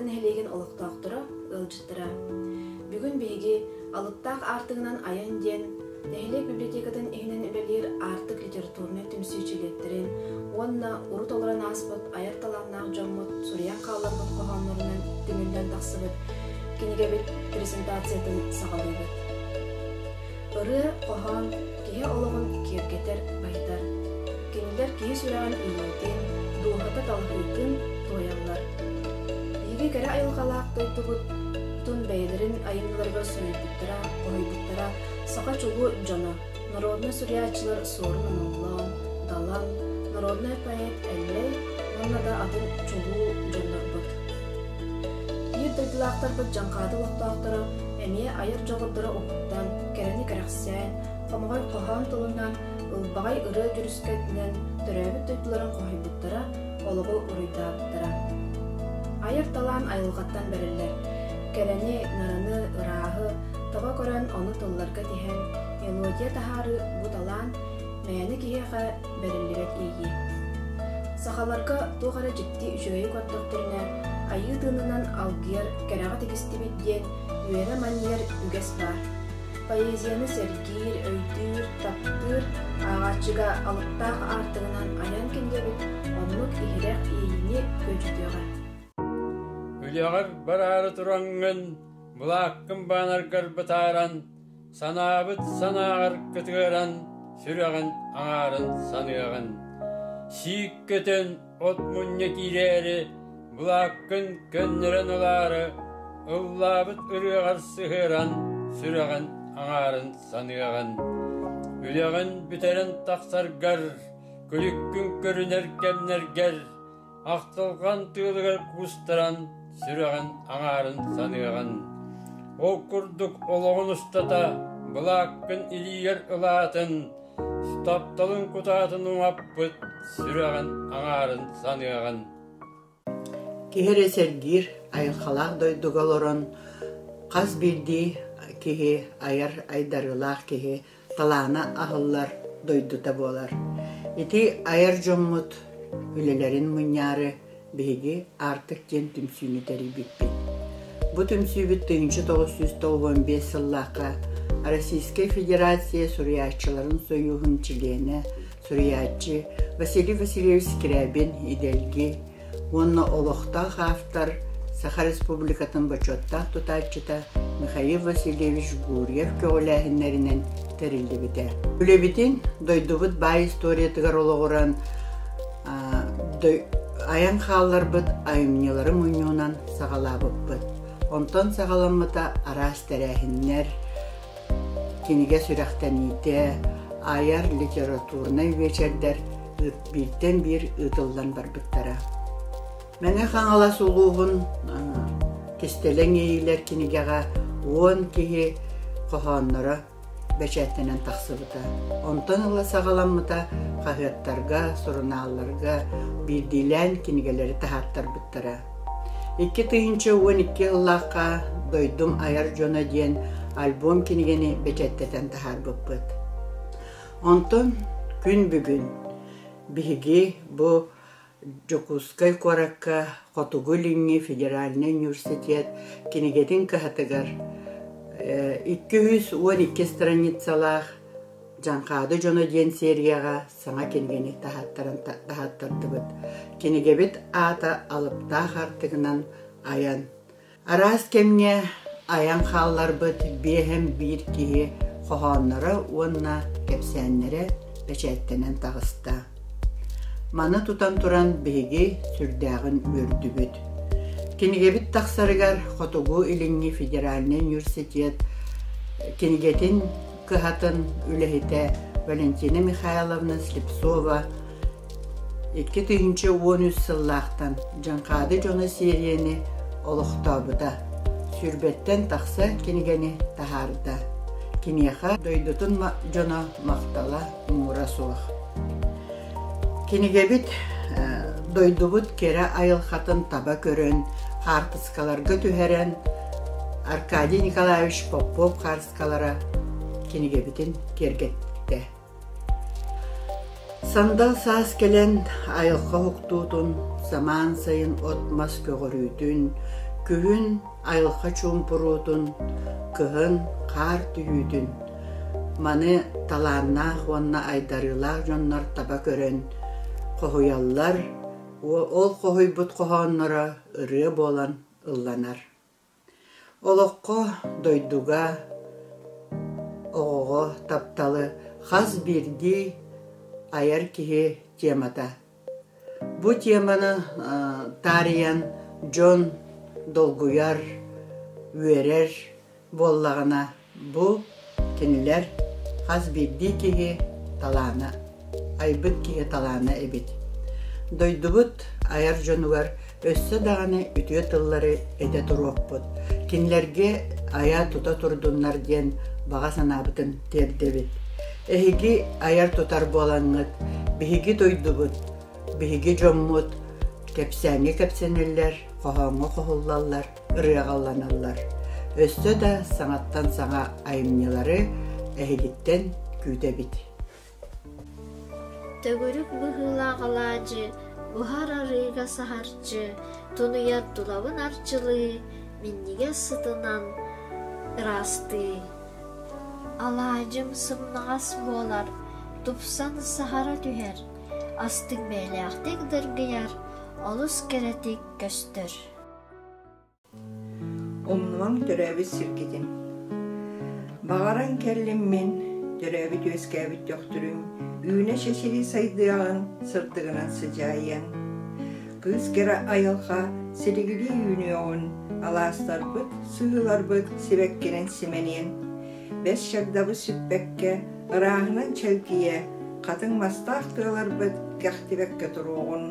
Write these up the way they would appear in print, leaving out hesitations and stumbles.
Дьаҥхаады нэһилиэгин олохтоохторо, ыалдьыттара. Бүгүн биһиги Алыптаах аартыгынан айан диэн нэһилиэк библиотекатын иһинэн үлэлиир Аартык литературнай түмсүү чилиэттэрин уонна урут олорон ааспыт айар талааннаах дьоммут суруйан хаалларбыт хоһооннорунан түмүллэн тахсыбыт кинигэбит презентациятын саҕалыыбыт. Ырыа, хоһоон киһи олоҕун киэргэтэр, байытар. Кинилэр киһи сүрэҕин иэйиитин, дууһата талаһыытын туойаллар. Биһиги кэрэ айылҕалаах дойдубут тун бэйэлэрин айымньыларыгар суруйбуттара, хоһуйбуттара саха чулуу дьоно, народнай суруйааччылар Суорун Омоллоон, Далан, народнай поэт Эллэй уонна да атын чулуу дьоннорбут. Биир дойдулаахтарбыт Дьаҥхаады олохтоохторо эмиэ айар дьоҕурдара уһуктан, кэрэни кэрэхсээн, хомоҕой хоһоон тылынан, ылбаҕай ырыа дьүрүскэтинэн төрөөбүт дойдуларын хоһуйбуттара, олоҕу уруйдаабыттара. Айар талаан айылҕаттан бэриллэр. Кэрэни, нарыны, ырааһы таба көрөн ону тылларга тиһэн, мелодия таһаарыы бу талаан мээнэ киһиэхэ бэриллибэт иэйии. Сахаларга туох эрэ дьикти үчүгэйи көрдөхтөрүнэ, айыы тыынынан алгыйар кэрэҕэ тигистибит диэн үөрэ манньыйар үгэс баар. Поэзияны сэргиир, өйдүүр, таптыыр ааҕааччыга алыптаах аартыгынан айан кинигэбит оннук иһирэх иэйиини күөдьүтүөҕэ. Үлэҕэр бараары тураҥҥын, былааккын баанаргар бытааран, Санаабыт санааҕар кытыаран, сүрэҕин аҥаарын саныаҕын. Сиик көтөн от мунньа киирээри, былааккын көннөрөн ылаары, ыллаабыт ырыаҕар сыһыаран, сүрэҕин аҥаарын саныаҕын. Үлэҕин бүтэрэн тахсаргар, күлүккүн көрүнэр кэмнэргэр Ахтылҕан тыалыгар куустаран, сүрэҕин аҥаарын саныаҕын. Ол курдук олоҕун устата былааккын илиигэр ылаатын, тапталын кутаатын уҥаппыт сүрэҕин аҥаарын саныаҕын. Киһи эрэ сэргиир айылҕалаах дойдуга олорон хас биирдии киһи айар айдарыылаах киһи талаана аһыллар дойдута буолар. Ити айар дьоммут үлэлэрин мунньаары биһиги Аартык диэн түмсүүнү тэрийбиппит. Бу түмсүүбүт 1995 сыллаахха Российскай Федерация суруйааччыларын сойууһун чилиэнэ, суруйааччы Василий Васильевич Скрябин Идэлги уонна олохтоох автор, Саха Республикатын бочуоттаах тутааччыта Михаил Васильевич Гурьев көҕүлээһиннэринэн тэриллибитэ. Үлэбитин дойдубут баай историятыгар олоҕуран айан хаалларбыт айымньылары мунньуунан саҕалаабыппыт. Онтон саҕаламмыта араас тэрээһиннэр, кинигэ сүрэхтэниитэ, айар литературнай биэчэрдэр бииртэн биир ыытыллан барбыттара. Мэҥэ Хаҥалас улууһун Кистэлэҥ иэйиилэр кинигэҕэ 10 киһи хоһоонноро бэчээттэнэн тахсыбыта. Онтон ыла саҕаламмыта хаһыаттарга, сурунаалларга биирдиилээн кинигэлэри таһааттарбыттара. 2012 сыллаахха «Дойдум айар дьоно» диэн альбом кинигэни бэчээттэтэн таһаарбыппыт. Онтон күн бүгүн биһиги бу Дьокуускай куоракка Хотугу-Илиҥҥи федеральнай университет кинигэтин кыһатыгар 212 страницалаах «Дьаҥхаады дьоно» диэн серияҕа саҥа кинигэни таһааттардыбыт. Кинигэбит аата «Алыптаах аартыгынан айан». Араас кэмҥэ айан хаалларбыт биэһэн биир киһи хоһоонноро уонна кэпсээннэрэ бэчээттэнэн таҕыста. Маны тутан туран биһиги сүрдээҕин үөрдүбүт. Кинигэбит тахсарыгар Хотугу-Илиҥҥи федеральнай университет кинигэтин кыһатын үлэһитэ Валентина Михайловна Слепцова 2013 сыллаахтан Дьаҥхаады дьоно сиэрийэни олохтообута, сүүрбэттэн тахса кинигэни таһаарда. Киниэхэ дойдутун дьоно махтала муҥура суох. Кинигэбит дойдубут кэрэ айылҕатын таба көрөн, хаартыскаларга түһэрэн Аркадий Николаевич Попов хаарыскалара кинигэбитин киэргэттэ. Сандал саас кэлэн айылҕа уһуктуутун, самаан сайын от-мас көҕөрүүтүн, Күһүн айылҕа чуумпуруутун, кыһын хаар түһүүтүн маны талааннаах уонна айдарыылаах дьоннор таба көрөн хоһуйаллар, ол хоһуйбут хоһоонноро ырыа буолан ылланар. Олоххо, дойдуга, оҕоҕо тапталы хас биирдии айар киһи темата. Бу теманы таарыйан дьон долгуйар, үөрэр буоллаҕына, бу кинилэр хас биирдии киһи талаана, айбыт киһи талаана эбит. Дойдубут айар дьонугар өссө даҕаны үтүө тыллары этэ туруохпут, кинилэргэ айа-тута турдуннар диэн баҕа санаабытын тиэрдэбит. Эһиги айар-тутар буолаҥҥыт, биһиги дойдубут, биһиги дьоммут кэпсээҥҥэ кэпсэнэллэр, хоһооҥҥо хоһуллаллар, ырыаҕаланаллар. Өссө да саҥаттан саҥа айымньылары эһигиттэн күүтэбит. Төгүрүк быһыылаах алаадьы, буһар арыыга саһарчы, тунуйар тулабын арчылыы, минньигэс сытынан ыраастыы. Алаадьым сымнаҕас буолар, тупсан саһара түһэр, астык бэйэлээхтик дыргыйар, олус кэрэтик көстөр. Умнумаҥ төрөөбүт сиргитин. Баҕаран кэллим мин, төрөөбүт-үөскээбит төхтүрүм, үүнэ-чэчирии сайдыаҕын сырдыгынан сыдьаайыаҥ. Кыыс кэрэ айылҕа силигилии үүнүөҕүн, алаастарбыт, сыһыыларбыт сибэккинэн симэниэн. Бэс чагдабыт сүппэккэ, ырааһынан чэлгийэ, хатыҥ мастаах тыаларбыт кэхтибэккэ туруоҕун.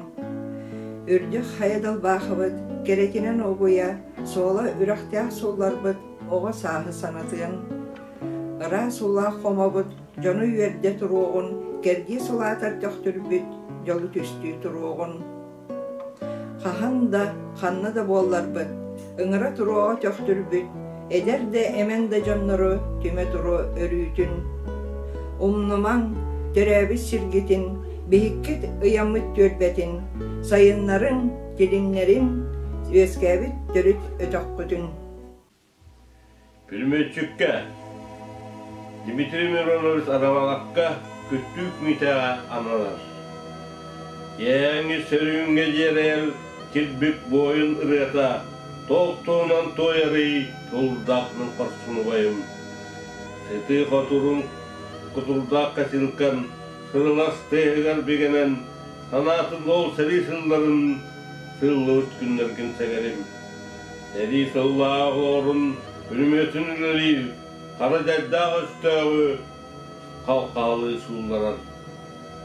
Үрдүк хайа далбаахыбыт кэрэтинэн угуйа, суола үрэхтээх суулларбыт оҕо сааһы санатыаҥ. Ыраас уулаах хомобут дьону үөрдэ туруоҕун, кэрдиис улаатар төхтүрбүт дьолу түстүү туруоҕун. Хаһан да, ханна да буолларбыт, ыҥыра туруоҕа төхтүрбүт, эдэр да эмэн да дьоннору түмэ туруо өрүүтүн. Умнумаҥ, төрөөбүт сиргитин, биһиккит ыйаммыт түөлбэтин, сайыннарыҥ, тилиннэриҥ, үөскээбит төрүт өтөххүтүн. Пулеметчиккэ Дмитрий Миронович Аравалакка Күттүүк Миитэҕэ ананар. Киэҥи сөрүүҥҥэ дьиэрэйэр килбик буойун ырыата туох туһунан туойарый тулдаахмын хорсун убайым. Сытыы хотурун кутурдаах косилкан сырылас тыаһыгар бигэнэн санаатын ол сэрии сылларын сыыллыбыт күннэргин сэгэрим. Сэрии сыллаах олорун пулеметун үлэлиир хара дьайдаах өстөөҕү халхаалыы суулларар.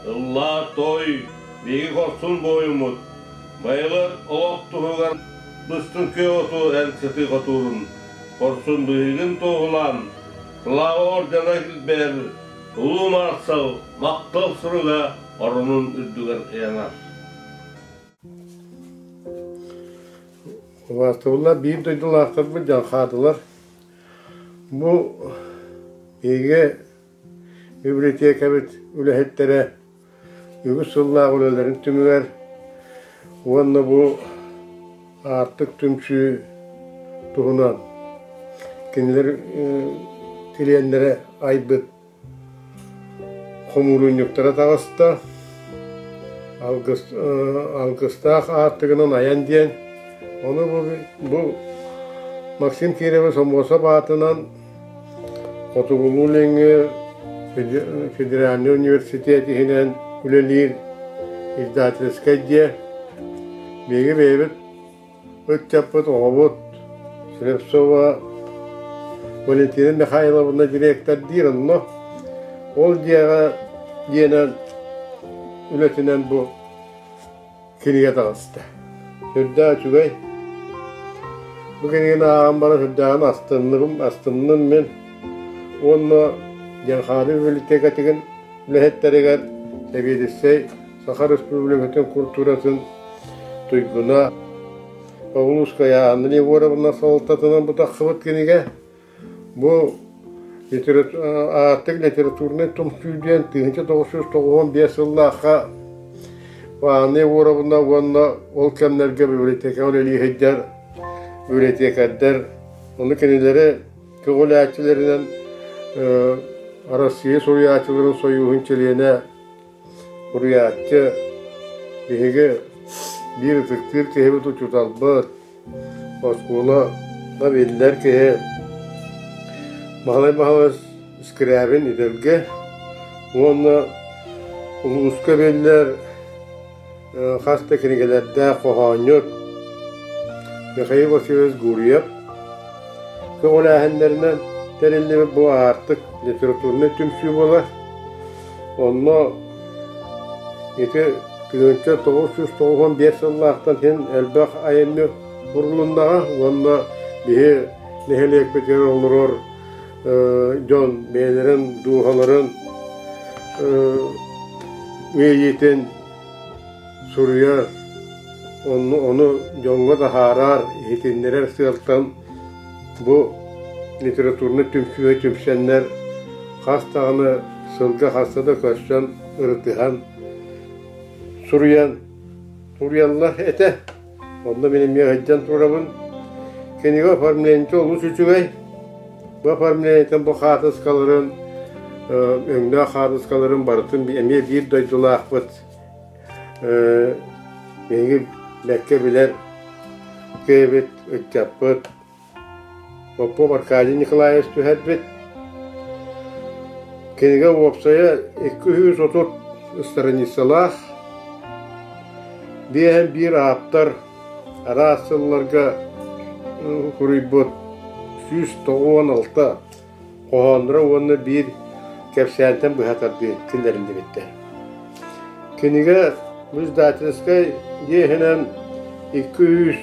Ыллаа той, биһиги хорсун буойуммут, байылыат олох туһугар быстыҥ күөх оту эн сытыы хотуурун, хорсун быһыыгын туоһулаан, Слава ордена килбэйэр Улуу Марсал махтал суруга оронун үрдүгэр ыйанар. Убаастабыллар биир дойдулаахтарбыт дьалхаатылар. Бу биһиги библиотекабыт үлэһиттэрэ үгүс сыллаах үлэлэрин түмүгэр уонна бу Аартык түмсүү туһунан кинилэр чилиэннэрэ айбыт Хомуурунньуктара таҕыста, алгыстаах аартыгынан айан диэн. Ону бу Максим Кирович Сомуосап аатынан Хотугулуу-Илиҥҥи федеральнай университет иһинэн үлэлиир издательскай дьиэ. Биһиги бэйэбит Ыччаппыт, оҕобут Слепцова Валентина Михайловна директордиир онно. Ол дьиэҕэ дьиэнэн үлэтинэн бу кинигэ таҕыста. Сүрдээх үчүгэй. Бу кинигэни ааҕан баран сүрдээҕин астынным, астынным мин. Уонна Дьаҥхаады библиотекатыгын үлэһиттэригэр сэбиэдиссэй Саха Республикатын культуратын туйгуна Павловская Анна Егоровна салалтатынан бутаххыбыт кинигэ бу ааттык литературнай түмсүү диэн 1995 сыллаахха Анна Егоровна уонна ол кэмнэргэ библиотека үлэлии сылдьар. библиотекардар, ону кинилэри көҕүлээччилэринэн Арассыыйа суруйааччыларын сойууһун чилиэнэ, суруйааччы, биһиги биир ытыктыыр киһибит учууталбыт, оскуола биллэр киһи Баһылай Баһылайыс Скрябин Идэлгэ уонна улууска биллэр хас да кинигэлэрдээх хоһоонньут Михаил Васильевич Гурьев көҕүлээһиннэринэн тэриллибит бу аартык литературнай түмсүү буолар. Онно ити 1995 сыллаахтан син элбэх айымньы урулуннаҕа уонна биһи нэһилиэкпитигэр олорор дьон бэйэлэрин дууһаларын иэйиитин суруйар, ону дьоҥҥо таһаарар, иһитиннэрэр сыалтан бу литературнай түмсүүгэ түмсэннэр хас даҕаны сылга хаста да көрсөн ырытыһан суруйан суруйаллар этэ. Онно мин эмиэ сылдьан турабын. Кинигэ оформлениета олус үчүгэй. Бу оформлениетын бу хаартыскаларын, өҥнөөх хаартыскаларын барытын эмиэ биир дойдулаахпыт. Биһиги бэккэ билэр киһибит, ыччаппыт Попов Аркадий Николаевич түһэрбит. Кинигэ уопсайа 230 страницалаах. Биэһэн биир ааптар араас сылларга суруйбут 196 хоһоонноро уонна биир кэпсээнтэн быһа тардыы киллэриллибиттэр. Кинигэ издательскай дьиэһинэн 200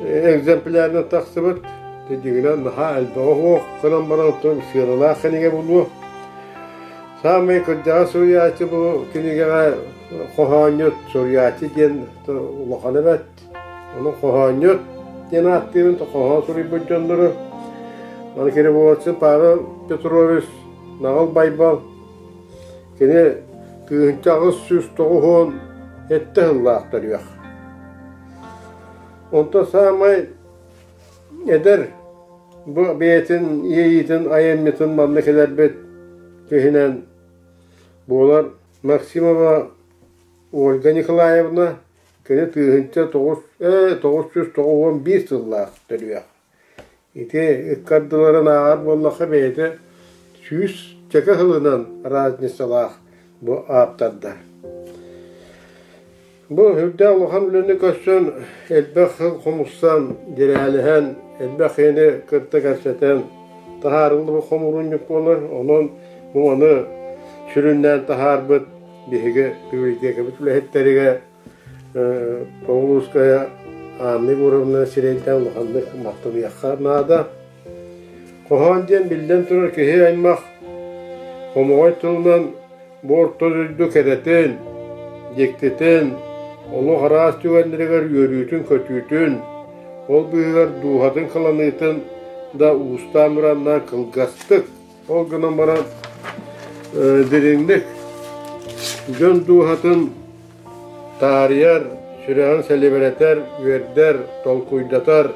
экземплярынан тахсыбыт. Дьиҥинэн наһаа элбэҕи суох гынан баран оттон сыаналаах кинигэ буолуо. Саамай кырдьаҕас суруйааччы бу кинигэҕэ хоһоонньут суруйааччы диэн улахан эбэт. Ону хоһоонньут диэн ааттыырын хоһоон суруйбут дьоннору Маны Кирибовцы Павел Петрович Наҕыл Байбал кини 1897 сыллаах төрүөх. Онтон саамай эдэр бу бэйэтин иэйиитин айымньытын манна кэлэрбит киһинэн буолар Максимова Ольга Николаевна кини 1991 сыллаах төрүөх. Ити ыккардыларын ааҕар буоллахха бэйэтэ 100 сылынан разницалаах бу ааптардар. Бу үрдээх улахан үлэни көрсөн, элбэх сыл хомуссан, дьирээлэһэн, элбэх киһини кытта кэпсэтэн таһаарыллыбыт хомуурунньук буолар. Онон бу маны сүрүннээн таһаарбыт биһиги библиотекабыт үлэһиттэригэр Павловская Анна Егоровна сирэйдээн улаханнык махтаныахха наада. Хоһоон диэн биллэн турар киһи аймах хомоҕой тылынан бу орто дойду кэрэтин, дьиктитин, олох араас түгэннэригэр үөрүүтүн-көтүүтүн, ол быыһыгар дууһатын кыланыытын да уустаан-ураннаан кылгастык, ол гынан баран дириҥник дьон дууһатын таарыйар, сүрэҕин сэлибирэтэр, үөрдэр, толкуйдатар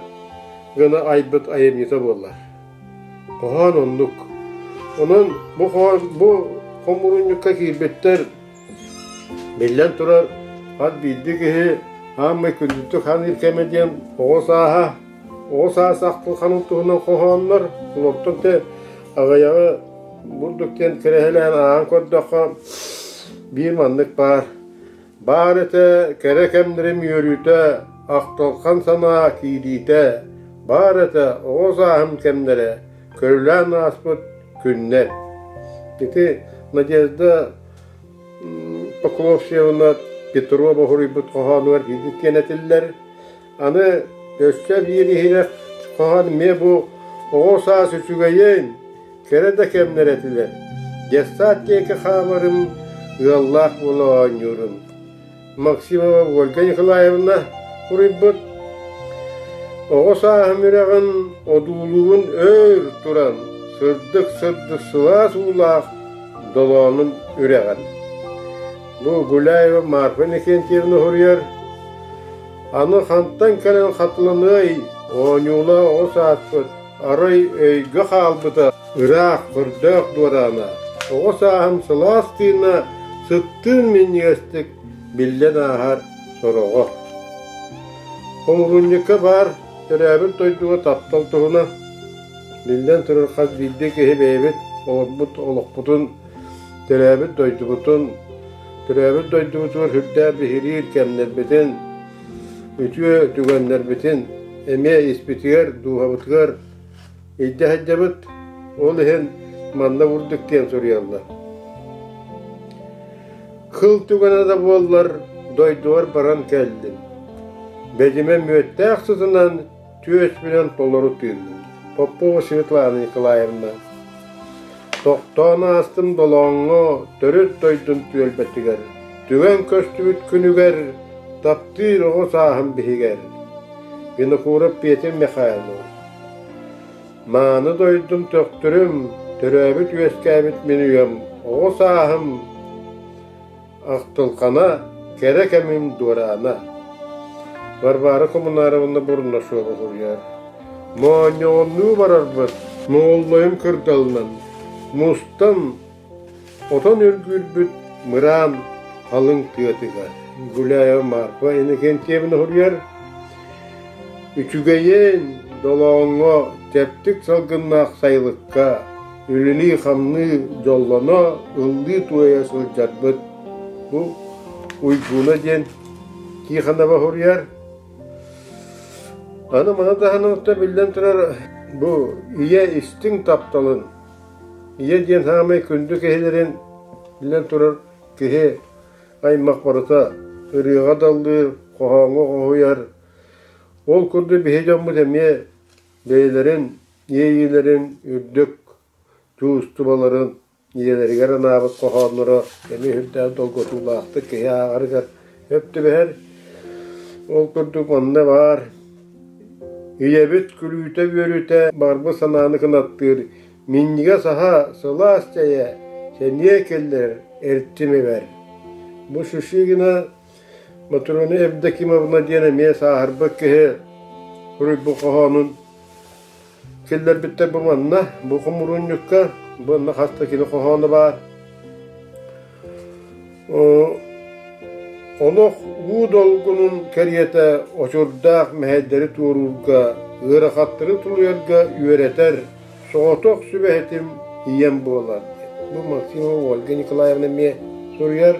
гына айбыт айымньыта буолла. Хоһоон оннук. Онон бу бу хомуурунньукка киирбиттэр биллэн турар хас биирдии киһи ааммай күндүтүк саныыр кэмэ диэн оҕо сааһа, оҕо саас ахтылҕанын туһунан хоһооннор, олортон те аҕыйаҕы бурдук диэн кэрэһэлээн ааҕан көрдөххө биир маннык баар. Баар этэ кэрэ кэмнэрим үөрүүтэ, ахтылхан санаа киириитэ, баар этэ оҕо сааһым кэмнэрэ, көрүлээн ааспыт күннэр. Ити Надежда Покловскевна Петрова суруйбут хоһоонугар киирбит диэн этиллэр. Аны өссө биир иһирэх хоһоон эмиэ бу оҕо саас үчүгэйин, кэрэ да кэмнэр этилэр. Детсад диэки хаамарым, ыаллаах буола оонньуурум. Максимова Ольга Николаевна суруйбут «Оҕо сааһым үрэҕин одуулуубун өр туран, сырдык-сырдык сылаас уулаах долоонун үрэҕин». Бу Гуляева Марфа Никентьевна суруйар Аны хантан кэлэн хатыланыай? Оонньуулаах оҕо сааспыт арай өйгө хаалбыта ыраах көрдөөх дуораана. Оҕо сааһым сылаас тыына сыттыын минньигэстик биллэн ааһар сороҕо. Хомуурунньукка баар төрөөбүт дойдуга таптал туһунан биллэн турар хас биирдии киһи бэйэбит олорбут олохпутун, төрөөбүт дойдубутун, төрөөбүт дойдубутугар сүрдээх биһириир кэмнэрбитин, үтүө түгэннэрбитин эмиэ испитигэр, дууһабытыгар илдьэ сылдьабыт. Ол иһин манна бурдук диэн суруйаллар. Кыл түгэнэ да буоллар, дойдубар баран кэллим. Бэдьимэ мүөттээх сытынан түөспүнэн толору тыынным. Попова Светлана Николаевна. Тохтоон аастым Долооҥҥо төрүт дойдум түөлбэтигэр, түгэн көстүбүт күнүгэр, таптыыр оҕо сааһым биһигэр. Винокуров Петр Михайлов. Мааны дойдум Төхтүрүм, төрөөбүт-үөскээбит мин үйэм, оҕо сааһым ахтылҕана, кэрэ кэмим дуораана. Варвара Коммунаровна Бурнашова суруйар. Моонньоҕоннуу барарбыт, моҕоллойум кырдалынан, мустан отон үргүүрбүт мыраан халыҥ тыатыгар. Гуляева Марфа Иннокентьевна суруйар. Үчүгэйин Долооҥҥо чэптик салгыннаах сайылыкка үлэлии-хамныы дьоллоно, ыллыы-туойа сылдьарбыт. Бу Уйгуна диэн Тихонова суруйар. Аны маны таһынан биллэн турар бу ийэ истиҥ тапталын, ийэ диэн саамай күндү киһилэрин биллэн турар киһи аймах барыта ырыаҕа даллыыр, хоһооҥҥо хоһуйар. Ол курдук биһи дьоммут эмиэ бэйэлэрин иэйиилэрин үрдүк чуустубаларын ийэлэригэр анаабыт хоһоонноро эмиэ сүрдээх долгутуулаахтык киһи ааҕарыгар сөп түбэһэр. Ол курдук манна баар ийэбит күлүүтэ-үөрүүтэ барбыт санааны кынаттыыр минньигэс аһа, сылаас чэйэ сэниэ киллэрэр эрчим эбэр. Бу Шишигина Матрена Евдокимовна диэн эмиэ сааһырбыт киһи суруйбут хоһоонун киллэрбиттэр бу манна, бу хомуруунньукка, бу онно хас да кини хоһооно баар. Олох уу долгунун кэриэтэ очурдаах мэһэйдэри туоруурга, ыарахаттары тулуйарга үөрэтэр соҕотох сүбэһитим ийэм буолар. Бу Максимова Ольга Николаевна эмиэ суруйар.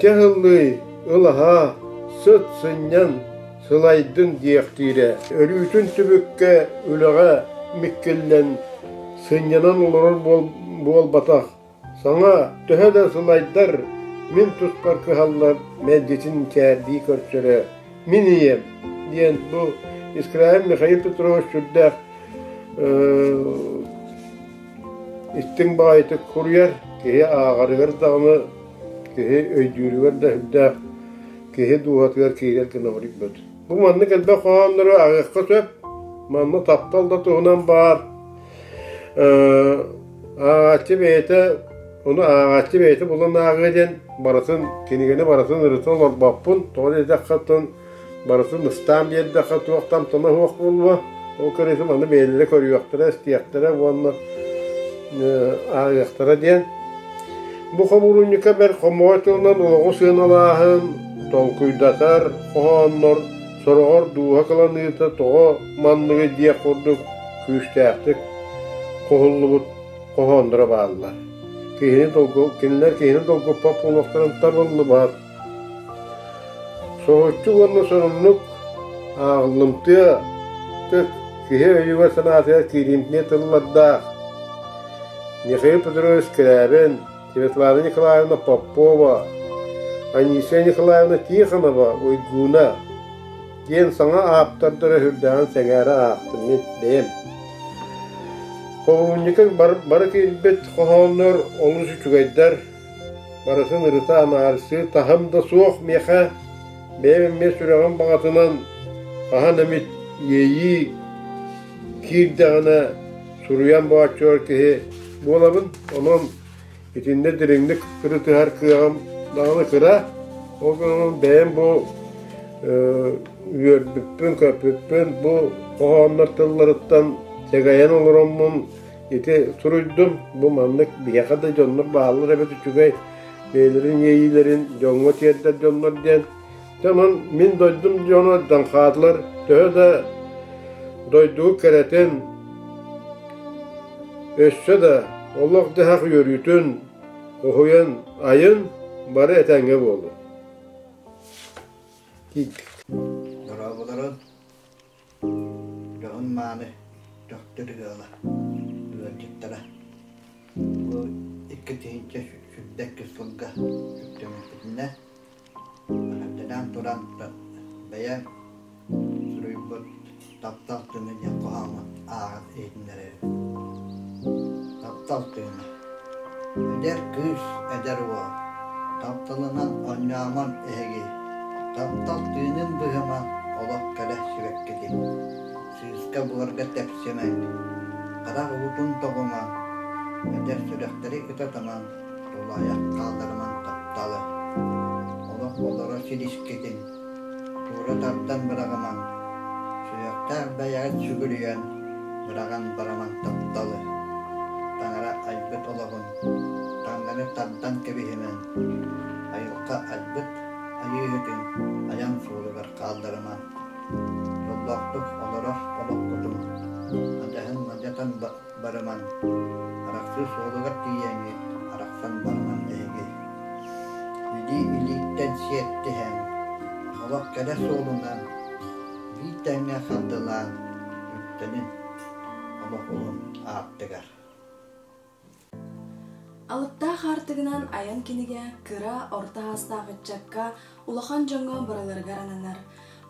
Чэ ыллый, ылаһаа, сыт сынньан, сылайдын диэхтиирэ. Өрүүтүн түбүккэ, үлэҕэ миккиллэн, сынньанан олорор буолбатах. Саҥа, төһө да сылайдар, мин туспар кыһаллар мэлдьитин чээрдии көрсөрө. Мин ийэм, диэн бу Искраев Михаил Петрович сүрдээх истиҥ баҕайытык суруйар, киһи ааҕарыгар даҕаны, киһи өйдүүрүгэр да сүрдээх киһи дууһатыгар киирэр гына суруйбут. Бу маннык элбэх хоһооннору ааҕыахха сөп. Манна таптал да туһунан баар. Ааҕааччы бэйэтэ ону ааҕааччы бэйэтэ булан ааҕыа диэн барытын кинигэни барытын ырыта олорбоппун. Тоҕо диэтэххэ оттон барытын ыстаан биэрдэххэ туох да амтана суох буолуо. Ол кэриэтэ маны бэйэлэрэ көрүөхтэрэ, истиэхтэрэ уонна ааҕыахтара диэн. Бу хомуурунньукка бэрт хомоҕой тылынан олоҕу сыаналааһын, толкуйдатар хоһооннор сороҕор дууһа кыланыыта тоҕо манныгый диэх курдук күүстээхтик хоһуллубут хоһоонноро бааллар. Киһини долгу, кинилэр киһини долгуппат буолуохтарын табыллыбат. Соһуччу уонна сонуннук ааҕыллымтыа киһи өйүгэр-санаатыгар кииримтиэ тыллардаах Михаил Петрович Скрябин, Светлана Николаевна Попова, Анисия Николаевна Тихонова, Уйгуна диэн саҥа ааптардары сүрдээҕин сэҥээрэ аахтым мин бэйэм. Хомуурунньукка бары киирбит хоһооннор олус үчүгэйдэр, барытын ырыта анаарсыы таһым да суох миэхэ бэйэм эмиэ сүрэҕим баҕатынан хаһан эмит иэйии киирдэҕинэ суруйан бооччугар киһи буолабын. Онон итиннэ дириҥник ырытыһар кыаҕым даҕаны кыра. Ол гынан бэйэм бу. үөрбүппүн, көппүппүн бу хоһооннор тылларыттан сэгэйэн олороммун ити суруйдум. Бу маннык биһиэхэ да дьоннор бааллар эбит үчүгэй бэйэлэрин иэйиилэрин дьоҥҥо тиэрдэр дьоннор диэн. Онон мин дойдум дьоно дьаҥхаатылар төһө да дойду кэрэтин өссө да олох-дьаһах үөрүүтүн хоһуйан айын бары этэҥҥэ буолуо. Дорооболорун, дьоһун мааны төхтүр ыала, ыалдьыттара. Бу 2022 сылга үктэммиппитинэ эҕэрдэлээн туран бэйэ суруйбут Таптал тыына диэн хоһооммун ааҕан иһитиннэрэбин. Таптал тыына. Эдэр кыыс, эдэр уол, тапталынан оонньоомон эһиги, таптал тыынын быһыма олох кэрэ сибэккитин, сыыска-буорга тэпсимэҥ, харах уутун тоҕумаҥ, эдэр сүрэхтэри ытатымаҥ, тулаайах хаалларымаҥ тапталы. Олох олоро силискитин, Туора тардан быраҕымаҥ, сүһүөхтээх бэйэҕит сүгүрүйэн, быраҕан барымаҥ тапталы. Таҥара айбыт олоҕун таҥнары тардан кэбиһимэҥ, айылҕа айбыт айыыһытын айан суолугар хаалларымаҥ. Дьоллоохтук олорор олоххутун адьаһын мадьатан барымаҥ, арахсыы суолугар тиийэҥҥит арахсан барымаҥ эһиги. Илии-илииттэн сиэттиһэн, олох кэрэ суолунан биир тэҥҥэ хардылаан үктэнин олох уһун аартыгар. Алыптаах аартыгынан айан кинигэ кыра, орто саастаах ыччакка, улахан дьоҥҥо барыларыгар ананар.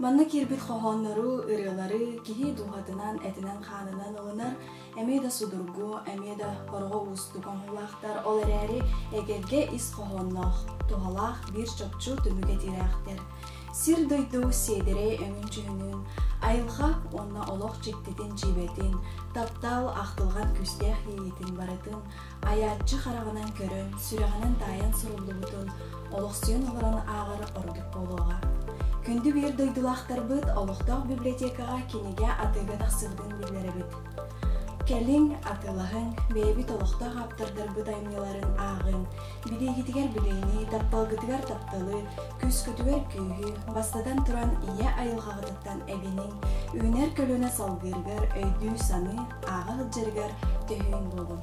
Манна киирбит хоһооннору, ырыалары киһи дууһатынан, этинэн-хаанынан ылынар, эмиэ да судургу, эмиэ да хороҕо уустук оҥоһуулаахтар, ол эрээри эгэлгэ ис хоһоонноох, туһалаах биир чопчу түмүк этиилээхтэр. Сир-дойду сиэдэрэй өҥүн-дьүһүнүн, айылҕа уонна олох дьиктитин-дьиибэтин, таптал, ахтылҕан күүстээх иэйиитин барытын айааччы хараҕынан көрөн, сүрэҕинэн таайан суруллубутун олохсуйан олорон ааҕар ордук буолуоҕа. Күндү биир дойдулаахтарбыт олохтоох библиотекаҕа кинигэ атыыга тахсыбытын биллэрэбит. Кэлиҥ, атыылаһыҥ, бэйэбит олохтоох ааптардарбыт айымньыларын ааҕыҥ, билиигитигэр билиини, тапталгытыгар тапталы, күүскүтүгэр күүһү, бастатан туран ийэ айылҕаҕытыттан эбиниҥ, үүнэр көлүөнэ салгыырыгар өйдүү-саныы, ааҕа сылдьарыгар төһүүн буолуҥ.